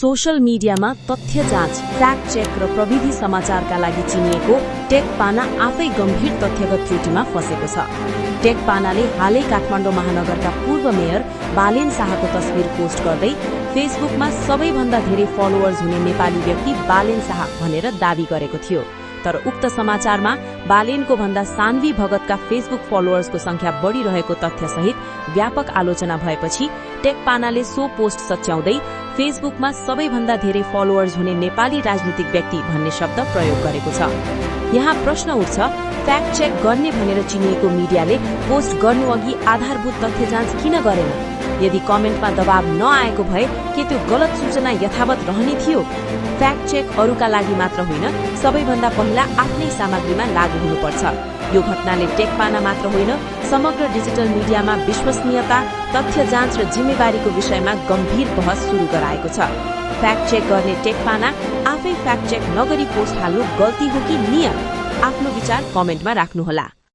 Social मिडियामा तथ्य जाँच, फ्याक्ट चेक र प्रविधि समाचारका लागि चिनिएको टेक पाना आफै गम्भीर तथ्यगत त्रुटिमा फँसेको छ। टेक पानाले हालै काठमाडौँ महानगरका पूर्व मेयर बालेन शाहको तस्बिर पोस्ट गर्दै फेसबुकमा सबैभन्दा धेरै फलोअर्स हुने नेपाली व्यक्ति बालेन शाह भनेर दावी गरेको थियो। तर उक्त समाचारमा बालेनको भन्दा सान्वी भगतका फेसबुक फलोअर्सको संख्या बढ़िरहेको तथ्यसहित व्यापक आलोचना भएपछि टेक पानाले सो पोस्ट सच्याउँदै फेसबुकमा सबैभन्दा धेरै फलोअर्स हुने नेपाली राजनीतिक व्यक्ति भन्ने शब्द प्रयोग गरेको छ। यहाँ प्रश्न उठ्छ, फ्याक्ट चेक गर्ने भनेर चिनिएको मिडियाले पोस्ट गर्नुअघि आधारभूत तथ्य जाँच किन गरेन? यदि कमेन्टमा दबाव नआएको भए के त्यो गलत सूचना यथावत रहने थियो? फ्याक्ट चेक अरूका लागि मात्र होइन, सबैभन्दा पहिला आफ्नै सामग्रीमा लागू हुनुपर्छ। यो घटनाले टेक पाना मात्र होइन, समग्र डिजिटल मिडियामा विश्वसनीयता, तथ्य जाँच र जिम्मेवारीको विषयमा गम्भीर बहस शुरू गराएको छ। फ्याक्ट चेक गर्ने टेक पाना आफै फ्याक्ट चेक नगरी पोस्ट हाल्नु गल्ती हो कि नियम? आफ्नो विचार कमेन्टमा राख्नुहोला।